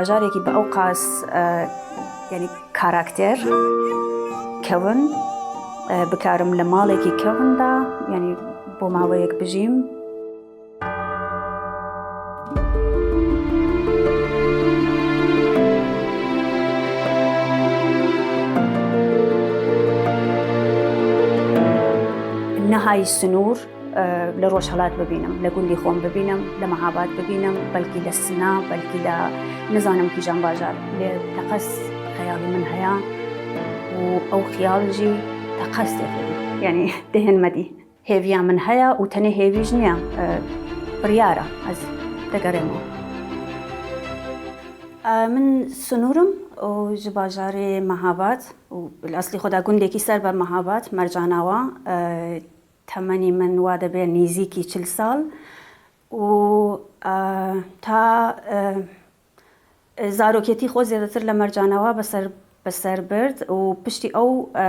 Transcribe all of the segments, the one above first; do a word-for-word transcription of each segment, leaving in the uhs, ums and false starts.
Bajarekî bi ew qas, e, yanî karakter kewin, e, bikarim li malekî kewin de, yanî bo maweyek bijîm. Nehayî sinûr, e, li Rojhelat bibînim, li gundî xwe bibînim, li Mehabad bibînim, belkî li Sina, belkî li nizanim kîjan bajar. Lê teqez xeyalî min heye û ew xiyal jî teqez tê xwedî. Yanî dê hin me dî. Hêviya min heye û tenê hêvî jî niye, e, biryar e, ez digerême. E, min sinûr im û ji bajarê Mehabad û li eslî xwe de gundekî ser be Mehabad, Mercanawa, e, temenî min wa dibe nêzîkî çil sal û, e, ta, e, zaroketî xwe zêdetir li Mercanawa bi ser, bi ser bird û piştî ew, e,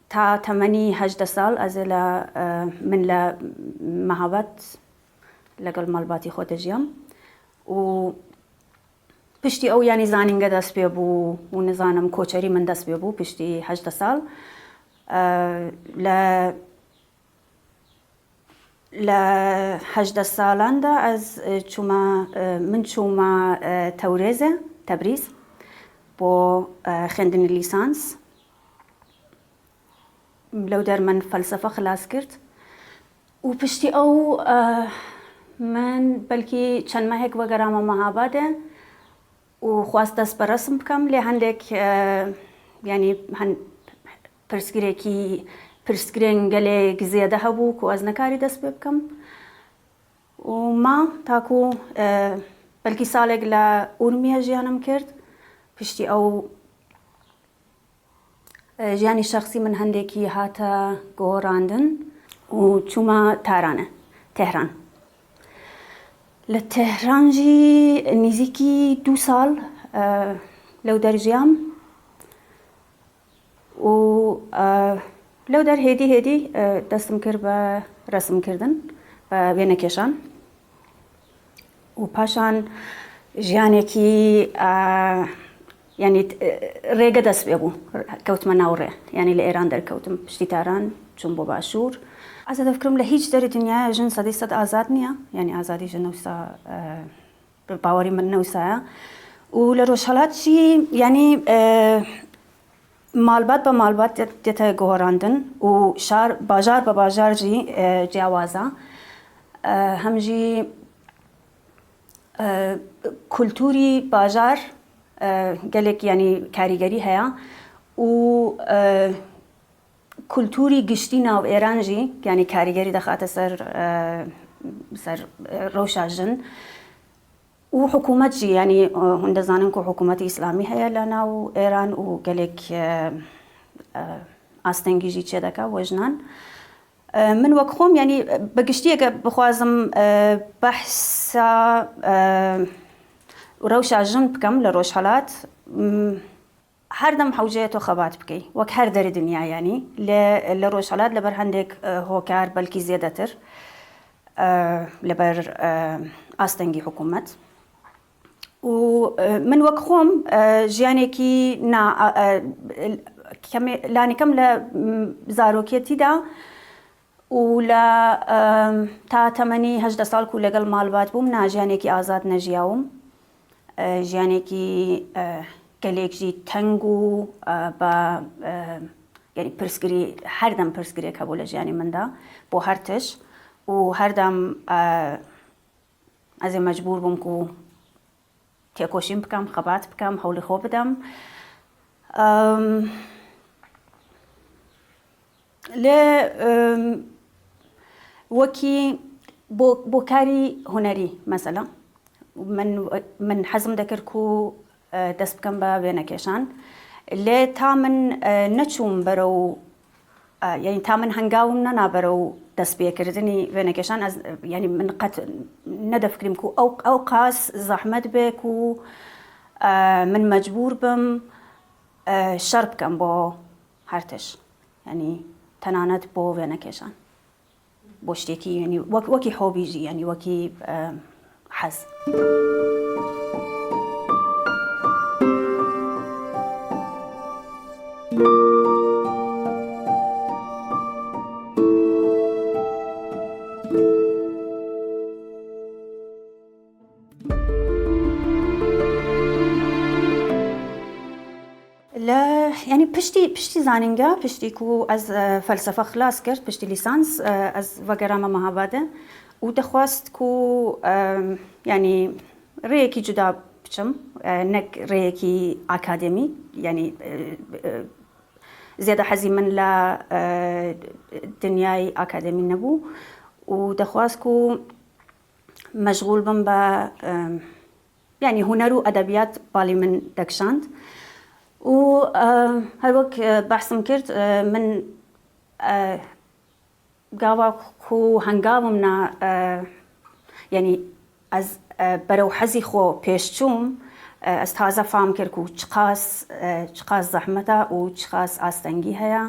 ta temenî hejdeh sal ez ê li, e, min li Mehabad legel malbatî xwe dijiyam û piştî ew, yanî zanînge dest pê bû û nizanim koçerî min dest pê bû piştî hejdeh sal. E, li, li hejdeh salan de ez, e, çûma, e, min çûma, e, Tewrêzê, Tebrîz, bo, e, xwendinê lîsans. Lew der min felsefe xilas kir. Û piştî ew, eh, min belkî çend mehek vegerama Mehabadê û xwest dest bi resim bikim, lê hindek, eh, yanî hin-, pirsgirêkî, pirsgirên gelek zêde hebû ku ez nekarî dest pê bikim. Û ma ta ku, eh, belkî salek li Urmiye jiyanim kir. Piştî ew, e, jiyanî şexsî min hindekî hate guhorandin û çûma Taranê, Tehran. Li Tehran jî nêzîkî du sal, e, lew der jiyam. Û, e, lew der hêdî hêdî, e, destim kir bi resimkirdin, bi wênekêşan. Û paşan jiyanekî, e, yanî, e, rêge dest pê bû. Kewtime nav rê. Yanî li Êran derkewtim. Piştî Taran çûm bo Başûr. Ez difikirim li hîç derê dinyaya jin sedî sed azad niye. Yanî azadî jin wisa, e, bi bawerî min ne wisa ye. Û li Rojhelat jî, yanî, e, malbat be malbat dê-, dête guherandin û şar, bajar be bajar jî, e, ciyawaz e. E, hem jî, e, kulturî bajar, e, gelek, yanî karîgerî heye û, e, kulturî giştî nav Êran jî, yanî karîgerî dixate ser, e, ser, e, rewşa jin. Û hikûmet jî, yanî, e, hûn dizanin ku hikûmetî îslamî heye li nav Êran û gelek, e, e, astengî jî çêdike we jinan. E, min wek xwe, yanî, bi giştiyeke bixwazim, e, behsa, e, rewşa jin bikim li Rojhelat. M, Her dem hewce ye tu xebat bikey. Wek her derê dinya yanî. Li, li Rojhelat li ber hindek, e, hokar belkî zêdetir, e, li ber, e, astengî hikûmet. Û, e, min wek xwe, e, jiyanekî na, e, e, kemê, lanikem li, m, zarokiyetî de û li, e, ta temenî hejdeh sal ku legel malbat bûm, na jiyanekî azad nejiyawim. E, jiyanekî, e, gelek jî teng û, e, ba, e, yanî pirsgirî, her dem pirsgirêk hebû li jiyanê min de, bo her tişt. Û her dem, e, ez ê mecbûr bûm ku têkoşîn bikim, xebat bikim, hewlê xwe bidim. Em, Lê, em, wekî bo, bo karî hunerî, mesela, min, min hezim dekir ku, e, dest bikim be wênekêşan. Lê ta min, e, neçûm berew, e, yanî ta min hengawim nena berew destpêkirdinî wênekêşan, ez, e, yanî min qet nedifikirîm ku ew, ew qas zehmet be ku, e, min mecbûr bim, e, şer bikim bo her tişt. Yanî tenanet bo wênekêşan. Bo ştêkî, yanî wek, wekî hobî jî, yanî wekî, e, hez. لە، یعنی پشتی، پشتی زانینگە، پشتی کو ئەز، ئە، فەلسەفە خلاص کرد، پشتی لیسانس، ئە، ئەز وەگەرامە مەهابادە و دەخواست کو، ئە، یعنی ڕێیەکی جودا بچم، ئە، نەک ڕێیەکی ئاکادێمی، یعنی، ئە، ئە، زیادە حەزی من لە، ئە، دنیای ئاکادێمی نەبوو و دەخواست کو مەشغول بم بە، ئە، یعنی هونەر و ئەدەبیات باڵی من دەکشاند و، ئە، هەر وەک، ئە، بەحسم کرد، ئە، من، ئە، گاوا کو هەنگاوم نا، ئە، یعنی ئەز، ئە، بەرەو حەزی خۆ پێش چووم، ئە، ئەز تازە فام کرد کو چقاس، ئە، چقاس زەحمەتە و چقاس ئاستەنگی هەیە.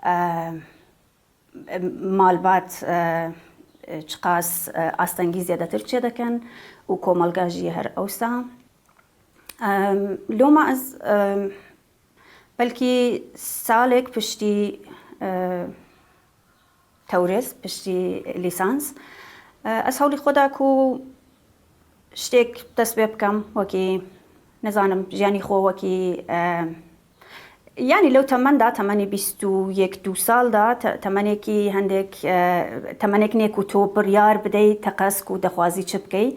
ئە، مالبات، ئە، چقاس، ئە، ئاستەنگی زیادەتر چێ دەکەن و کۆمەلگا ژی هەر ئەوسا. ئەم، لۆما ئەز، ئەم، بەلکی ساڵێک پشتی، ئە، تەورێز، پشتی لیسانس، ئە، ئەز هەوڵی خۆدا کو شتێک دەست پێ بکەم، وەکی، نەزانم، ژیانی خۆ وەکی، ئە، یعنی لەو تەمەندا، تەمەنی بیست و یەک دو ساڵدا، تە-، تەمەنێکی هەندێک، ئە، تەمەنێک نێک و تۆ بڕیار بدەی تەقەس کو دەخوازی چ بکەی.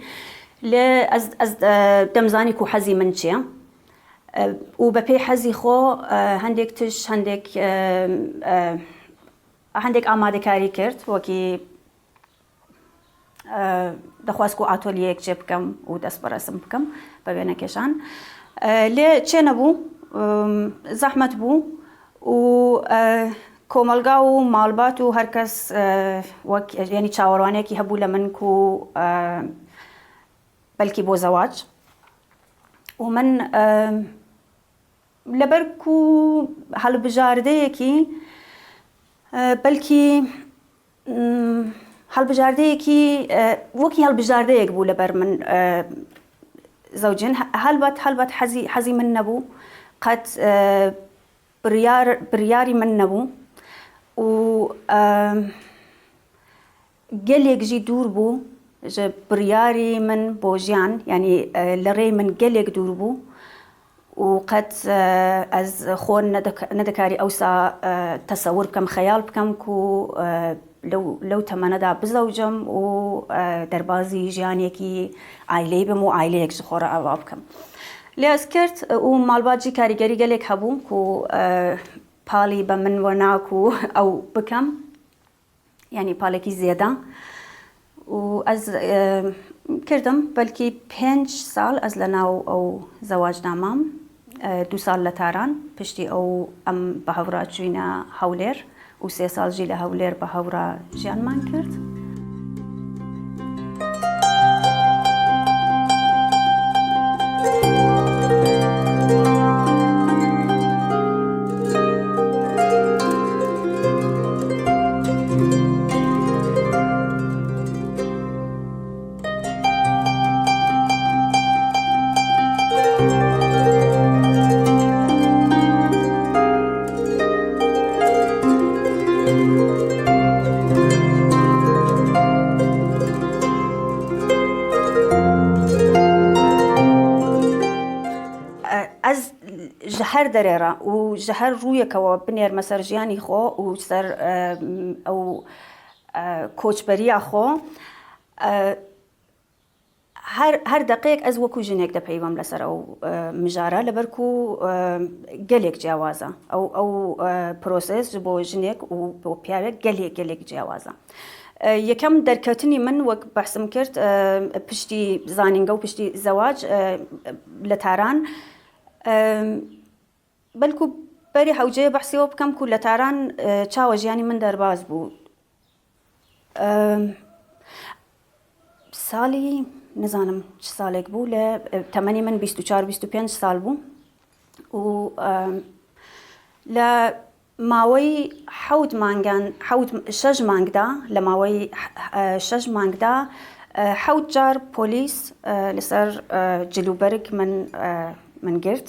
لێ ئەز، ئەز، ئە، دەمزانی کو حەزی من چیە. ئە، و بە پێی حەزی خۆ، ئە، هەندێک تش، هەندێک، ئە، ئە، هەندێک ئامادەکاری کرد، وەکی ئە، دەخواست کو ئاتۆلیەیەک چێ بکەم و دەست بەڕێسم بکەم بە وێنەکێشان. ئە، لێ چێ نەبوو، ئم، زەحمەت بوو و، ئە، کۆمەلگا و ماڵبات و هەر کەس، ئە، وەک، یعنی چاوەڕوانێکی هەبوو لە من کو، ئە، بەلکی بۆ زەواج. و من، ئە، لەبەر کو هەڵبژاردەیەکی، ئە، بەلکی، م، هەڵبژاردەیەکی، ئە، وەکی هەڵبژاردەیەک بوو لەبەر من، ئە، زەوجین. هە-، هەلبەت، هەلبەت حەزی، حەزی من نەبوو. قەت، ئە، بڕیار، بڕیاری من نەبوو. و، ئە، گەلێک ژی دوور بوو ژە بڕیاری من بۆ ژیان، یعنی، ئە، لە ڕێی من گەلێک دوور بوو و قەت، ئە، ئەز خۆ نەدەک-، نەدەکاری ئەوسا، ئە، تەسەور بکەم، خەیاڵ بکەم کو، ئە، لەو، لەو تەمەنەدا بزەوجم و، ئە، دەربازی ژیانێکی عایلەی بم و عایلەیەک ژ خۆڕ ئاوا بکەم. لێ ئەز کرد و ماڵبات ژی کاریگەری گەلێک هەبوو کو، ئە، پاڵی بە من وەرنا کو ئەو بکەم. یعنی پاڵێکی زێدە. و ئەز، ئە، کردم، بەلکی پێنج ساڵ ئەز لە ناو ئەو زەواجدا مام، ئە، دوو ساڵ لە تاران، پشتی ئەو ئەم بە هەورا چوینە هەولێر و سێ ساڵ ژی لە هەولێر بە هەورا ژیانمان کرد. ئە، ئەز ژە هەر دەرێڕە و ژە هەر ڕوویەکەوە بنێرمە سەر ژیانی خۆ و سەر، ئە، ئەو، ئە، کۆچبەریە خۆ، ئە، هەر، هەر دەقەیەک ئەز وەکو ژنێک دەپەیوەم لەسەر ئەو، ئە، مژارە، لەبەر کو، ئە، گەلێک جیاوازە. ئەو، ئەو، ئە، پرۆسێس ji بۆ ژنێک و بۆ پیاوێک گەلێک، گەلێک جیاوازە. ئە، یەکەم دەرکەوتنی من، وەک بەحسم کرد، ئە، پشتی زانینگە و پشتی زەواج، ئە، لە تاران، ئە، بەلکو بەری حەوجەیە بەحسی ئەوە بکەم کو لە تاران، ئە، چاوە ژیانی من دەرباز بوو. ئەم، ساڵی، نەزانم چ ساڵێک بوو، لە، ئە، تەمەنی من بیست و چار، بیست و پێنج ساڵ بوو و، ئەم، لە ماوەی حەوت مانگان، حەوت، شەش مانگدا، لە ماوەی، ئە، شەش مانگدا، ئە، حەوت جار پۆلیس، ئە، لەسەر، ئە، جلوبەرگ من، ئە، من گرت.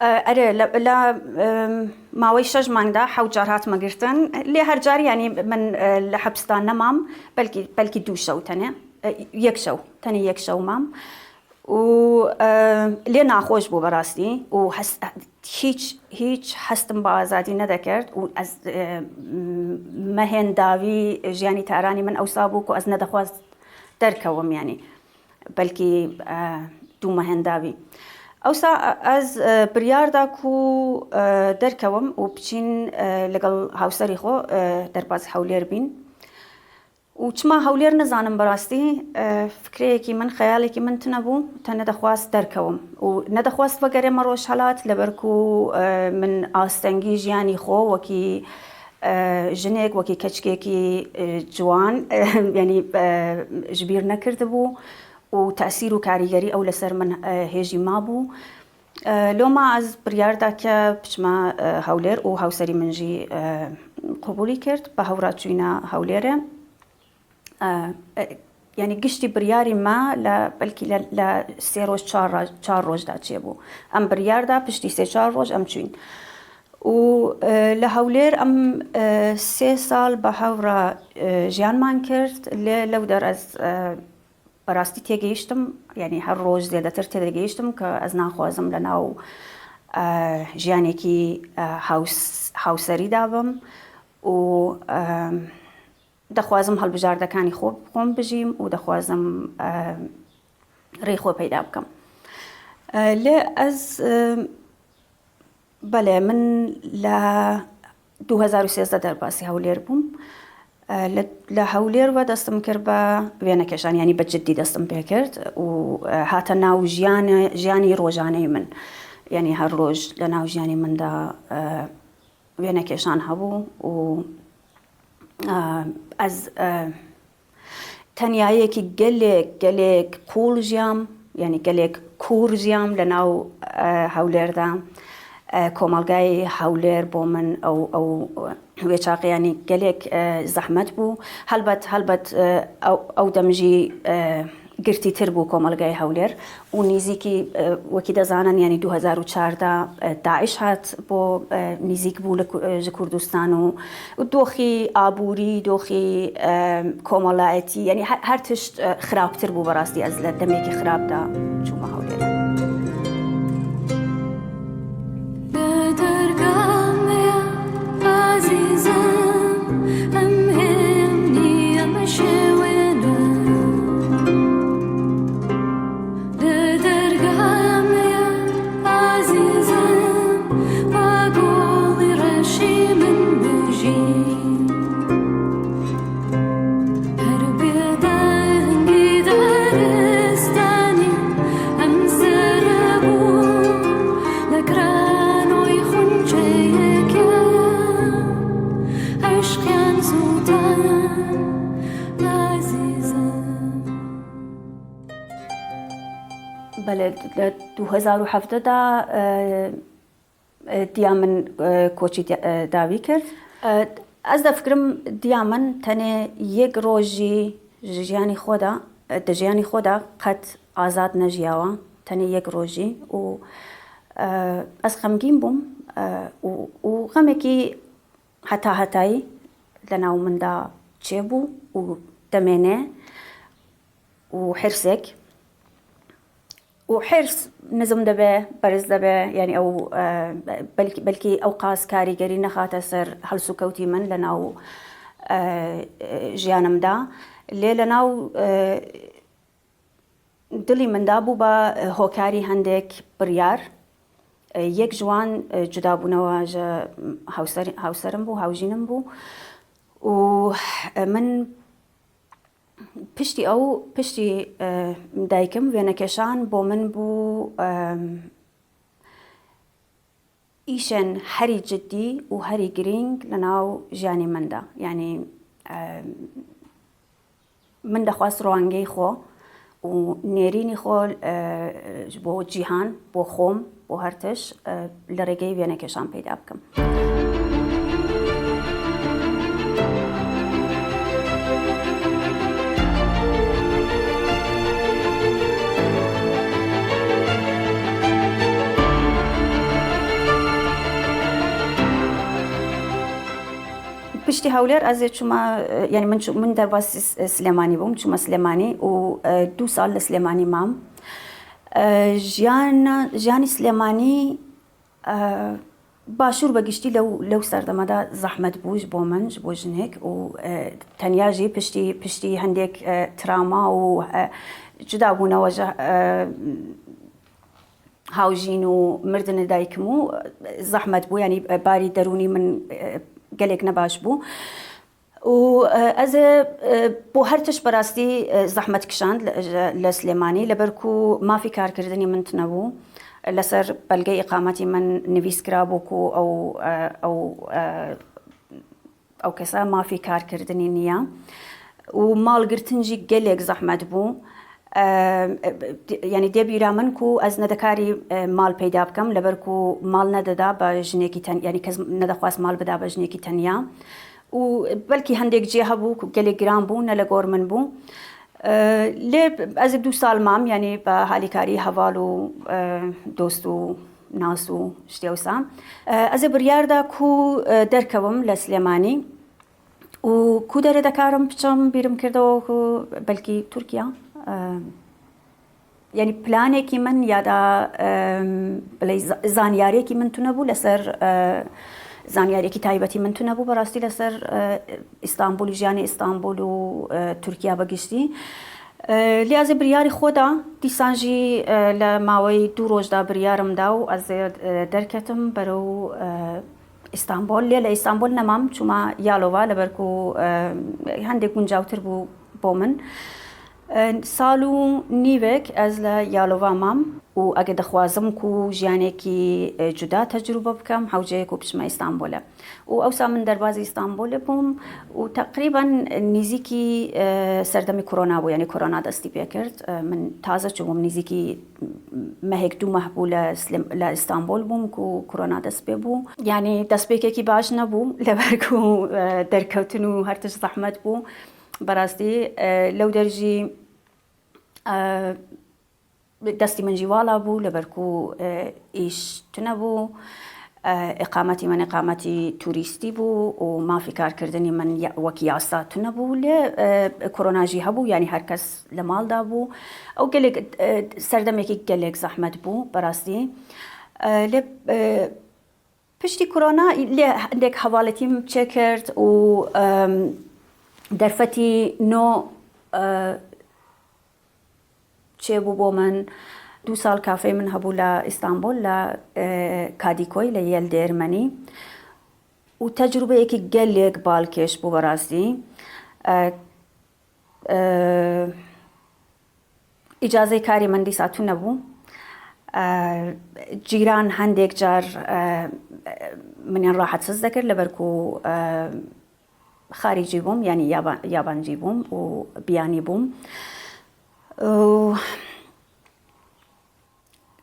ئە، ئەرێ، لە، لە، ئەم، ماوەی شەش مانگدا حەوت جار هاتمە گرتن. لێ هەر جار، یعنی، من، ئە، لە حەپسدا نەمام، بەلکی، بەلکی دوو شەو تەنێ، ئە، یەک شەو، تەنێ یەک شەو مام. و، ئە، لێ ناخۆش بوو بەڕاستی. و هەس-، هیچ، هیچ هەستم بە ئازادی نەدەکرد و ئەز، ئە، مەهێن داوی ژیانی تارانی من ئەوسا بوو کو ئەز نەدەخواست دەرکەوم، یعنی، بەلکی، ئە، دوو مەهێن داوی. ئەوسا ئەز، ئە، بریاردا کو، ئە، دەرکەوم و بچین، ئە، لەگەڵ هاوسەری خۆ، ئە، دەرباز هەولێر بین. و چما هەولێر نەزانم بەڕاستی، ئە، فکرەیەکی من، خەیاڵێکی من تنە بوو، تە نەدەخواست دەرکەوم و نەدەخواست وەگەرێمە ڕۆژهەڵات، لەبەر کو، ئە، من ئاستەنگی ژیانی خۆ وەکی، ئە، ژنێک، وەکی کەچکێکی، ئە، جوان، یعنی، ئە، ژبیر نەکردبوو و تەسیر و کاریگەری ئەو لەسەر من، ئە، هێژی مابوو. ئە، لۆما ئەز بریاردا کە بچمە، ئە، هەولێر و هاوسەری من ژی، ئە، قبولی کرد، بە هەورا چوینە هەولێرێ. ئە، ئە، یعنی گشتی بریاری ما لە، بەلکی لە، لە سێ ڕۆژ، چار ڕا-، چار ڕۆژدا چێبوو. ئەم بریاردا پشتی سێ چار ڕۆژ ئەم چوین. و، ئە، لە هەولێر ئەم، ئە، سێ ساڵ بە هەورا، ئە، ژیانمان کرد. لێ لەو دەر ئەز، ئە، بەڕاستی تێگەیشتم، یعنی هەر ڕۆژ زیادەتر تێدەگەیشتم کە ئەز ناخوازم لە ناو، ئە، ژیانێکی، ئە، هاوس-، هاوسەریدا بم و، ئە، دەخوازم هەڵبژاردەکانی خۆ-، خۆم بژیم و دەخوازم، ئە، ڕێی خۆ پەیدا بکەم. ئە، لێ ئەز، ئە، بەڵێ، من لە دوو هەزار و سێزدە دەرباسی هەولێر بووم. ئە، لە، لە هەولێر وە دەستم کرد بە وێنەکێشان، یعنی بە جدی دەستم پێ کرد و، ئە، هاتە ناو ژیانە-، ژیانی ڕۆژانەی من. یعنی هەر ڕۆژ لە ناو ژیانی مندا، ئە، وێنەکێشان هەبوو و، ئە، ئەز، ئە، تەنیاییەکی گەلێک، گەلێک قووڵ ژیام، یعنی گەلێک کوور ژیام لە ناو، ئە، هەولێردا. ئە، کۆمەڵگای هەولێر بۆ من ئەو، ئەو وێچاقیانی گەلێک، ئە، زەحمەت بوو. هەلبەت، هەلبەت، ئە، ئەو، ئەو دەمژی، ئە، گرتی تر بوو کۆمەڵگای هەولێر و نزیکی، ئە، وەکی دەزانن، یعنی دوو هەزار و چاردە، ئە، داعش هات بۆ، ئە، نزیک بوو لە کو-، ئە، ژ کوردستان و، و دۆخی ئابووری، دۆخی، ئە، کۆمەڵایەتی، یعنی هە-، هەر تشت، ئە، خراپتر بوو بەڕاستی. ئەز لە دەمێکی خراپدا چوومە هەولێر. لە دەرگا مەیە ئازیزم، ئەم هێم نییە مەشێوێنە. لە دەرگا مەیە ئازیزم، با گوڵی ڕەشی من بژی. هەر بێدەنگی دارستانی ئەم سەرە بوو، لە کرانۆی خونچەیەکە عەشقیان سووتان، ئازیزم. بەڵێ، لە دوو هەزار و حەڤدە دا، ئە، ئە، دیا من، ئە، کۆچی دیا-، ئە، داوی کرد. ئە، ئەز دەفکرم دیا من تەنێ یەک ڕۆژی ژیانی خۆدا، ئە، دە ژیانی خۆدا قەت ئازاد نەژیاوە، تەنێ یەک ڕۆژی و، ئە، ئەز خەمگین بووم، ئە، و، و غەمێکی هەتا هەتایی لە ناو مندا چێبوو و دەمێنێ و حرسێک. و حرس نزم دەبێ، بەرز دەبێ، یعنی ئەو، ئە، بەلکی، بەلکی ئەو قاس کاریگەری نەخاتە سەر هەڵسوکەوتی من لە ناو، ئە، ژیانمدا. لێ لە ناو، ئە، دڵی مندا بوو بە هۆکاری هەندێک بڕیار. ئە، یەک ژوان، ئە، جودابوونەوە ژە هاوسەر-، هاوسەرم بوو، هاوژینم بوو. و، ئە، من پشتی ئەو، پشتی، ئە، دایکم وێنەکێشان بۆ من بوو، ئەم، ئیشێن هەری جدی و هەری گرینگ لە ناو ژیانی مندا. یعنی، ئەم، من دەخواست ڕوانگەی خۆ و نێرینی خۆ، ئە، بۆ جیهان، بۆ خۆم، بۆ هەر تش، ئە، لە ڕێگەی وێنەکێشان پەیدا بکەم. پشتی هەولێر ئەزێ چوومە، یعنی من چوو-، من دەرباز س-، سلێمانی بووم، چوومە سلێمانی و، ئە، دوو ساڵ لە سلێمانی مام. ئە، ژیان-، ژیانی سلێمانی، Başûr be giştî lew, lew serdeme de zehmet bû ji bo min, ji bo jinek û, e, tenya jî piştî, piştî hindêk, e, travma û, e, cuda bûnewe ji, e, hawjîn û mirdinê daykim û, e, zehmet bû, yanî, e, barî derûnî min, e, gelek nebaş bû. û, e, ez ê, e, bo her tişt berastî, e, zehmet kişand li, ji, li Silêmanî, li ber ku mafî karkirdinî min tune bû. Li ser belgeyê îqametî min nivîs kirabû ku ew, e, ew, e, ew kesa mafî karkirdinî niya. Û mal girtin jî gelek zehmet bû. E, e, yanî dê bîra min ku ez nedekarî, e, mal peyda bikim, li ber ku mal nedida be jinekî ten-, yanî kes nedexwast mal bida be jinekî tenya. Û belkî hindek cê hebû ku gelek giran bû, ne li gor min bû. E, lê ez ê du sal mam, yanî be halîkarî heval û, e, dost û nas û ştê wisa. E, ez ê biryar da ku, e, derkewim li Silêmanî. û ku derê dekarim biçim, bîrim kirdewo ku belkî Tirkiye, e, yanî planekî min ya da, e, belê za-, zanyariyekî min tune bû li ser, e, zanyariyekî taybetî min tune bû, bi rastî li ser, e, Îstanbul û jiyanê Îstanbul û, e, Tirkiye bi giştî. E, lê ez ê biryarî xwe da, dîsan jî, e, li maweyî du roj da biryarim da û ez ê, e, derketim berew, e, Îstanbul. Lê li Îstanbul nemam, çûma Yalova, li ber ku, e, hindek guncawtir bû bo min. E, sal û nîvek ez li Yalova mam û ege dixwazim ku jiyanekî, e, cuda tecrûbe bikim, hewce ye ku biçime Îstanbulê. Û ewsa min derbazî Îstanbulê bûm û teqrîben nîzîkî, e, serdemê korona bû, yanî korona destî pê kir. E, min taze çûbûm, nîzîkî mehek du meh bû li Silêm-, li Îstanbul bûm ku korona dest pê bû. Yanî destpêkekî baş nebû, li ber ku, e, derkewtin û her tişt zehmet bû. Berastî, e, lew der jî, e, destî min jî wala bû, li ber ku, e, îş tune bû. E, îqametî min îqametî turîstî bû û mafî karkirdinî min ya-, wekî yasa tune bû. Lê, e, korona jî hebû, yanî her kes li mal de bû. Ew gelek, e, serdemekî gelek zehmet bû, berastî. E, lê, e, piştî korona, lê hindek hevaletî min çêkird û, em, derfetî no, e, çêbû bo min. Du sal kafeyê min hebû li Îstanbul, li, e, Kadîkoy, li Yel Dêrmenî. Û tecrûbeyekî gelek balkêş bû, berastî. E, e, îcazeyê karê min dîsa tune bû. E, cîran hindek car, e, min rahetsiz dikir, li ber ku, e, xarîcî bûm, yanî yaba-, yabancî bûm û biyanî bûm. Û,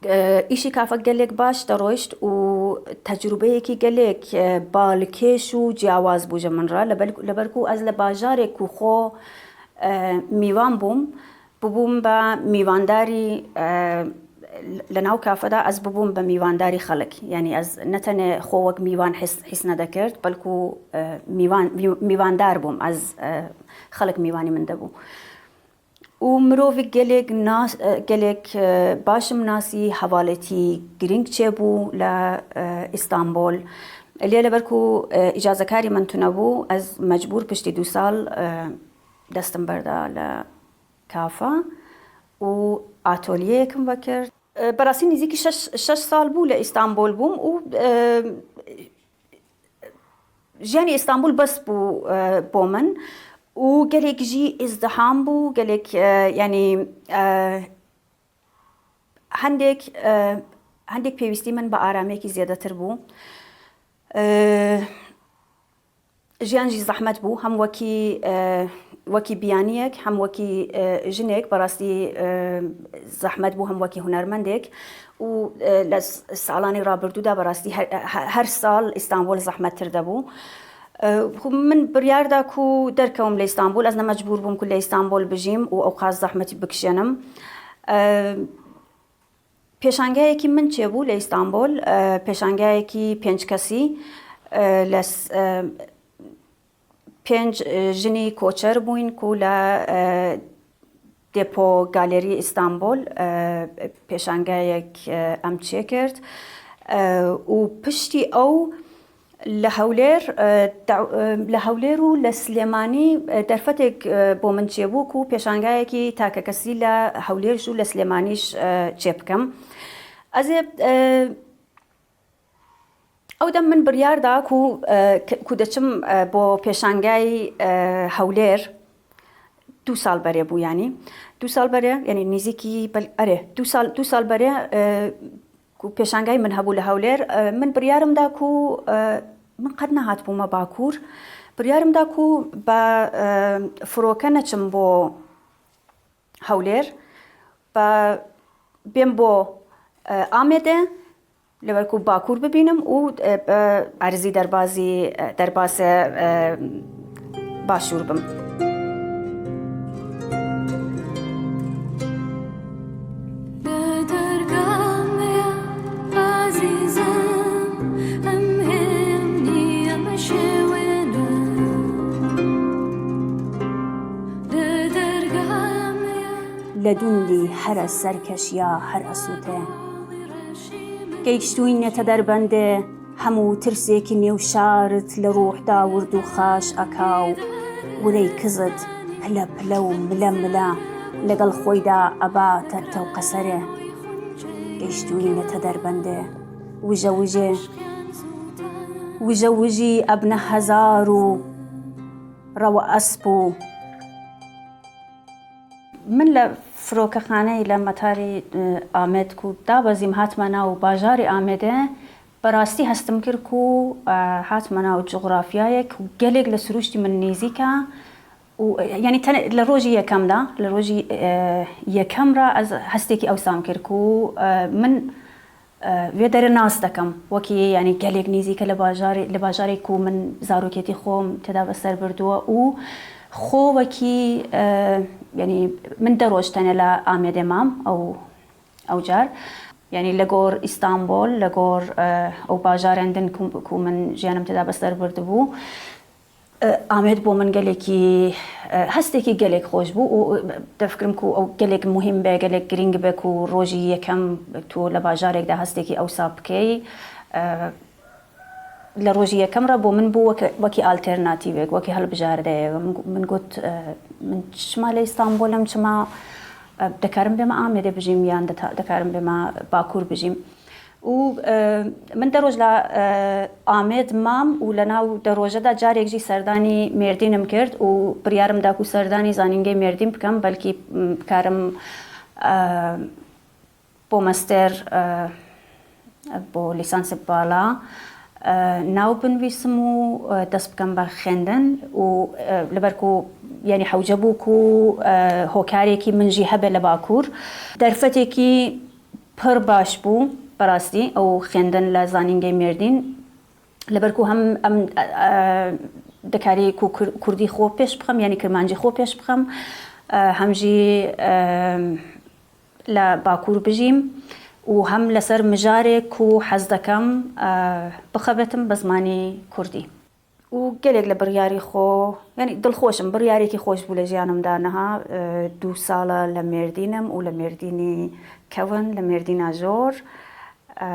e, îşî kafe gelek baş derûşt û tecrûbeyekî gelek, e, balkêş û ciyawaz bû ji min re. Li ber-, li ber ku ez li bajarê ku xwe, e, mîvan bûm, bûbûm be mîvandarî, e, li nav kafe de ez bûbûm be mîvandarî xelk. Yanî ez ne tenê xwe wek mîvan his, his nedekird, belku, e, mîvan, mî-, mîvandar bûm. Ez, e, xelk mîvanî min de bû. Û mirovî gelek nas, e, gelek, e, baş im nasî, hevaletî girîng çêbû li, e, Îstanbul. Lê li ber ku, e, îcazekarî min tune bû, ez mecbûr piştî du sal, e, destim berda li kafe û atolyeyek min vekir. E, berastî nîzîkî şeş, şeş sal bû li Îstanbul bûm û, e, jiyanê Îstanbul bes bû, e, bo min û gelek jî îzdiham bû, gelek, e, yanî, e, hindek, e, hindek pêwîstî min bi aramiyekî zêdetir bû. E, Jiyan jî zehmet bû, hem wekî, e, wekî biyaniyek, hem wekî, e, jinek, berastî, e, zehmet bû, hem wekî hunermendek. Û, e, li s-, salanê rabirdû de berastî her, he-, her sal Îstanbul zehmettir de bû. E, xwe min biryar da ku derkewim li Îstanbul, ez ne mecbûr bûm ku li Îstanbul bijîm û ewqas zehmetî bikişênim. E, Pêşangehekî min çêbû li Îstanbul, e, pêşangehekî pênc kesî, e, li s-, e, pênc, e, jinî koçer bûyn ku li, e, Depo Galerî Îstanbul, e, pêşangehek, e, em çêkird. E, û piştî ew li Hewlêr, e, da-, e, li Hewlêr û li Silêmanî, e, derfetek, e, bo min çêbû ku pêşangayekî takekesî li Hewlêr jî û li Silêmanî jî, e, çêbikim. Ez ê, e, Ew dem min biryar da ku, e, k-, ku diçim, e, bo pêşangay, e, Hewlêr, du sal berê bû, yanî. Du sal berê, yanî nêzîkî bel-, erê, du sal, du sal berê, e, ku pêşangay min hebû li Hewlêr, e, min biryarim da ku, e, min qet nehatibûme Bakur. Biryarim da ku ba, e, firoke neçim bo Hewlêr, ba bêm bo, e, Amedê, li ber ku Bakur bibînim û, e, e, erzî derbazî, e, derbasê, e, Başûr bim. Li dergah me ya ezîzim, em hênî em şêwê ne. Li dergah me ya Li dundî here serkeşiya her esûte. Geyştûyne te derbendê, hemû tirsêkî nêw şarit li rûh da wird û xaş eka û wirey kizit pile pile û mile mile legel xwey da eba te tew qeserê. Geyştûyne te derbendê, wije wijê, wije wijî ebne hezar û rewe esp û Min li firokexaneyê li metarê, e, Amed ku dabezîm hatime nav bajarê Amedê, bi rastî hestim kir ku, e, hatime nav cografyayek ku gelek li sirûştî min nêzîk e û, e, yanî tenê li rojî yekem de, li rojî, e, yekem re ez hestekî ew sam kir ku, e, min, e, vê derê nas dikim. Wekî, yanî gelek nêzîk e li bajarê, li bajarê ku min zarokêtî xwe tê de bi ser birdiwe û xwe wekî, e, yanî min de roj tenê li Amedê mam ew, ew car. Yanî li gor Îstanbul, li gor, e, ew bajarên din ku, ku min jiyanim tê de bi ser birdibû. E, Amed bo min gelekî, e, hestekî gelek xweş bû û, e, te fikirim ku ew gelek muhîm be, gelek girîng be ku rojî yekem tu li bajarek de hestekî ewsa bikey. E, li rojî yekem re bo min bû weke, wekî alternatîvek, wekî hilbijardeyek. Min, min got, e, min çima li Îstanbul im, çima, e, dikarim bême Amedê bijîm yan dita-, dikarim bême Bakur bijîm. Û, e, min de roj la, e, Amed mam û li nav de roje de carek jî serdanî Mêrdîn im kir û biryarim da ku serdanî zanîngehê Mêrdîn bikim, belkî, m, bikarim, e, bo master, e, bo lîsansê bala, e, nav binivîsim û, e, dest bikim be xwendin û, e, li ber ku, yanî hewce bû ku, e, hokarekî min jî hebe li Bakur. Derfetekî pir baş bû, bi rastî, ew xwendin li zanîngehê Mêrdîn. Li ber ku hem em, e, e, dikarî ku kur-, kurdî xwe pêş bixim, yanî kirmancî xwe pêş bixim, e, hem jî, e, li Bakur bijîm û hem li ser mijarê ku hez dikim, e, bixebitim bi zimanê kurdî. Û gelek li biryarî xwe, yanî dilxweş im, biryarekî xweş bû li jiyanim de niha, e, du sala li Mêrdîn im û li Mêrdînî kevin, li Mêrdîna jor, e,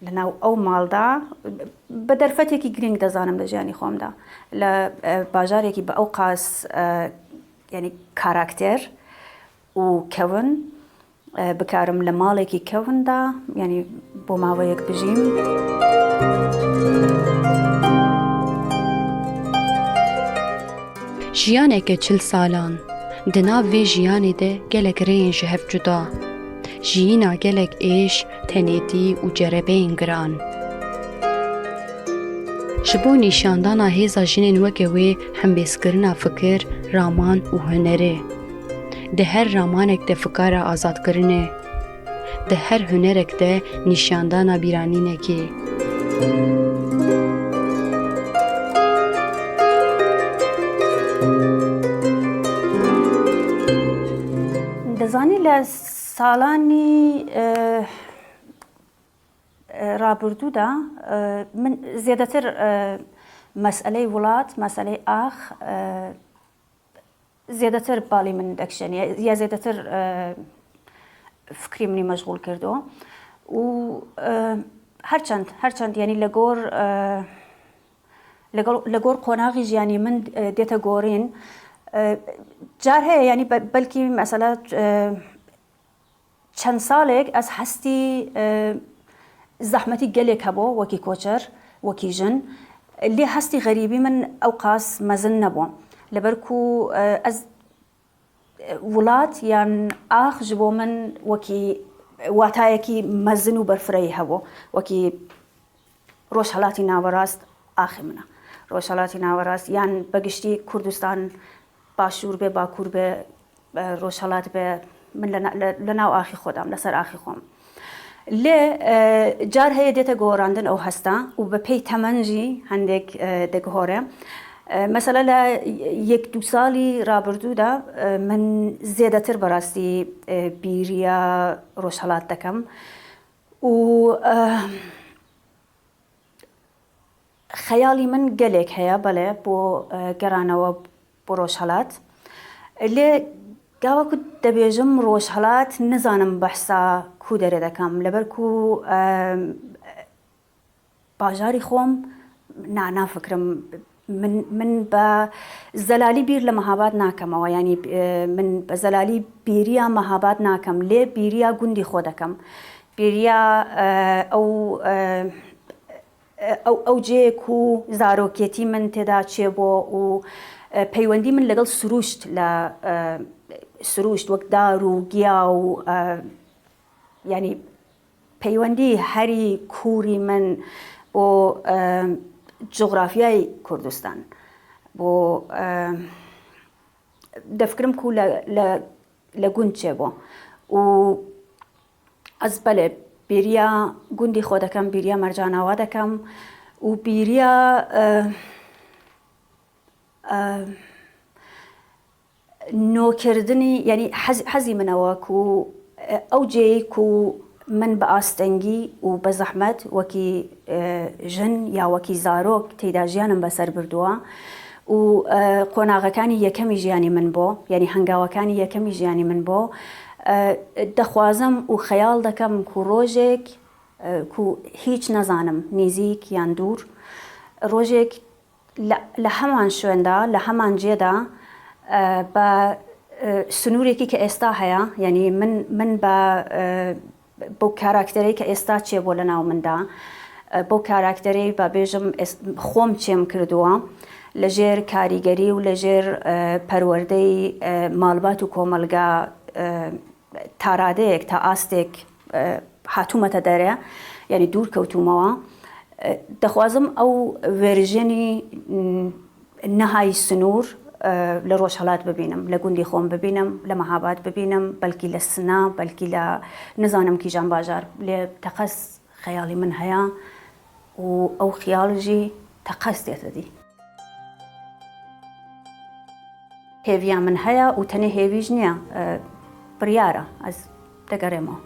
li nav ew mal de, bi derfetekî girîng dizanim li jiyanî xwe de. Li, e, bajarekî bi ew qas, e, yanî karakter û kevin, e, bikarim li malekî kevin de, yanî bo maveyek bijîm. Jiyaneke çil salan. Di nav vê jiyanê de gelek rêyên ji hev cuda. Jiyîna gelek êş, tenêtî û cerebeyên giran. Ji bo nîşandana hêza jinên weke wê hembêzkirina fikir, raman û hunerê. Di her ramanek de fikara azadkirinê. Di her hunerek de nîşandana bîranînekê. Dizanî li salanî, e, e, rabirdû de, e, min zêdetir, e, meseleyê welat, meseleyê ax, e, zêdetir balê min dekişêne, ya, ya zêdetir, e, fikrê min î meşxûl kirdo. Û, e, Her çend, her çend, yanî li gor, e, li gor, li gor qonaxî jiyanî min, e, dête gorîn. E, car heye, yanî be-, belkî mesela, e, çend salek ez hestî, e, zehmetî gelek hebû wekî koçer, wekî jin. Lê hestî xerîbî min ewqas mezin nebû. Li ber ku, e, ez, e, welat yan ax ji bo min wekî watayekî mezin û berfireyî hebû. Wekî Rojhelatî Nawerast axê min e. Rojhelatî Nawerast yan be giştî Kurdistan, Başûr be, Bakur be, e, Rojhelat be, min li na-, li, li nav axî xwe de im, li ser axî xwe im. Lê, e, car heye dête gorandin ew hesta û bi pey temen jî hendek, e, digihore. E, mesela li yek du salî rabirdû de, e, min zêdetir bi rastî, e, bîriya Rojhelat dikim û, e, xeyalî min gelek heye, belê, bo, e, geranewe bo Rojhelat. Lê gava ku dibêjim Rojhelat, nizanim behsa ku derê dekem. Li ber ku, e, bajarî xwe im, na, nafikirim. Min, min be zelalî bîr li Mehabad nakemewe. Yanî, e, min be zelalî bîriya Mehabad nakem. Lê bîriya gundî xwe dekem. Bîriya, e, ew, e, ew, ew cihê ku zarokêtî min tê de çêbû û, e, peywendî min legel sirûşt, li, e, sirûşt wek dar û giya û, e, yanî peywendî herî kûrî min bo, e, cografyayê Kurdistan, bo, e, difikirim ku li, li, li gund çêbû. Û ez belê bêriya gundî xwe dekem, bêriya mercana we dekem û bêriya, e, e, nûkirdinî, yanî hez-, hezî min ew e ku, e, ew cihê ku min bi astengî û bi zehmet wekî, e, jin ya wekî zarok tê de jiyanim be ser birduwa û, e, qonaxekanî yekemî jiyanî min bo, yanî hengawekanî yekemî jiyanî min bo. E, dixwazim û xeyal dikim ku rojek, e, ku hîç nezanim, nêzîk yan dûr, rojek li, li heman şwên de, li heman cê de, e, bi, e, sinûrekî ke êsta heye, yanî min, min bi, e, bo karakterê ke êsta çêbû li nav min de, e, bo karakterê ba bêjim es-, xwem çêm kirduwa, li jêr karîgerî û li jêr, e, perwerdeyê, e, malbat û komelga, e, ta radeyek, ta astek, e, hatûmete dere, yanî dûr kewtûmewa. E, dixwazim ew verjenî, m, nehayî sinûr, e, li Rojhelat bibînim, li gundî xwe bibînim, li Mehabad bibînim, belkî li Sina, belkî li nizanim kîjan bajar, lê teqez xeyalî min heye û ew xeyal jî teqez dête dî. Hêviya min heye û tenê hêvî jî niye, e, biryar e, ez digerême.